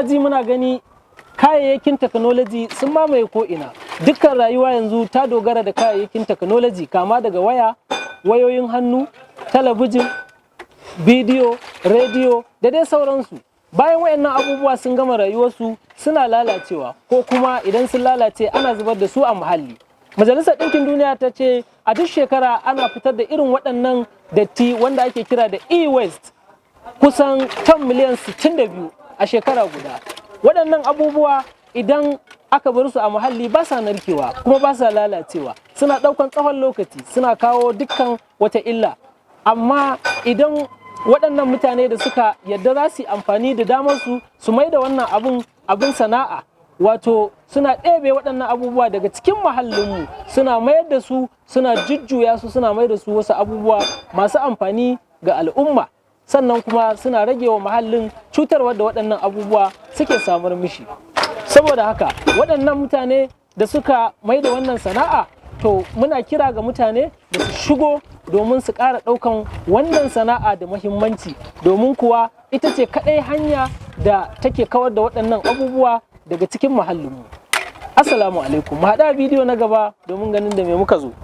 Muna ji muna gani, kayayyakin technology sun mamaye ko'ina. Dukkan rayuwa yanzu ta dogara da kayayyakin technology, kama daga waya, wayoyin hannu, talabijin, bidiyo, rediyo da dai sauransu. Bayan wayannan abubuwa sun gama rayuwarsu, suna lalacewa, ko kuma idan sun lalace ana zubar da su a muhalli. Majalisar Ɗinkin Duniya ta ce a duk shekara ana fitar da irin waɗannan datti wanda ake kira da e-waste kusan tan miliyan 62 a shekara guda. Waɗannan abubuwa idan aka bar su a muhalli ba sa narkewa kuma ba sa lalacewa, suna ɗaukan tsawon lokaci, suna kawo dukkan wata illa. Amma idan waɗannan mutane da suka yadda za su yi amfani da damar su, su mai da wannan abun abin sana'a, wato suna ɗebe waɗannan abubuwa daga cikin muhallinmu, suna mayar da su, suna jujjuya su, suna mai da su wasu abubuwa masu amfani ga al'umma, sannan kuma suna rage wa muhallin cutarwar da waɗannan abubuwa suke samar mishi. Saboda haka waɗannan mutane da suka mai da wannan sana'a, to muna kira ga mutane da su shigo domin su ƙara ɗaukan wannan sana'a da muhimmanci, domin kuwa ita ce kaɗai hanya da take kawar da waɗannan abubuwa daga cikin muhallinmu. Assalamu alaikum, mu haɗa bidiyo na gaba domin ganin da me muka zo.